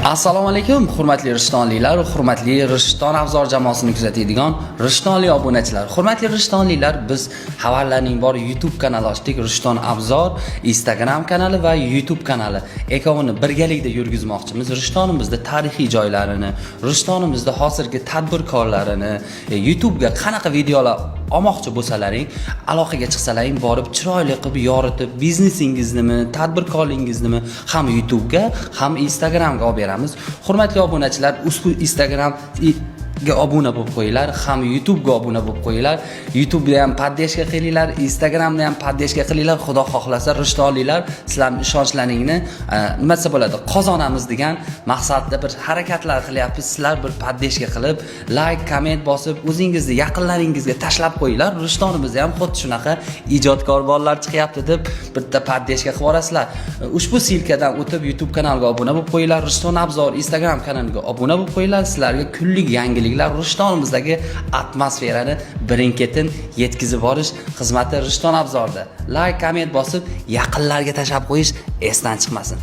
Assalomu alaykum, hurmatli rishtonliklar, hurmatli Rishton Abzor jamoasini kuzatadigan rishtonli obunachilar. Hurmatli rishtonliklar, biz xabarlarning bor YouTube kanali ochdik. Rishton Abzor Instagram kanali va YouTube kanali. Ikkovini birgalikda yurgizmoqchimiz. Rishtonimizda tarixiy joylarini, Rishtonimizda hozirgi tadbirkorlarini, YouTubega qanaqa videolar olmoqchi bo'lsalaring, aloqaga chiqsalaring, borib chiroyli qilib yoritib, biznesingiznimi, tadbirkorligingiznimi ham YouTubega, ham Instagramga olib beramiz. Hurmatli obunachilar, ushbu Instagram ga obuna bo'lib qo'yinglar, ham YouTubega obuna bo'lib qo'yinglar. YouTube'da ham поддержка qilinglar, Instagramda ham поддержка qilinglar. Xudo xohlasa, rishtonliklar, sizlarning ishonchlaringni nima desa bo'ladi, qozonamiz degan maqsadda bir harakatlar qilyapmiz. Sizlar bir поддержка qilib, like, komment bosib, o'zingizni yaqinlaringizga tashlab qo'yinglar. Rishtonimizda ham xuddi shunaqa ijodkor bolalar chiqyapti deb bitta поддержка qilib yuborasizlar. Ushbu ссылка dan o'tib YouTube kanaliga obuna bo'lib qo'yinglar, Rishton Abzor Instagram kanaliga obuna bo'lib qo'yinglar. Sizlarga kunlik yangiliklar, Rishtonimizdagi atmosferani birin-ketin yetkazib borish xizmati Rishton Abzorda. Like, komment bosib, yaqinlarga tashlab qo'yish esdan chiqmasin.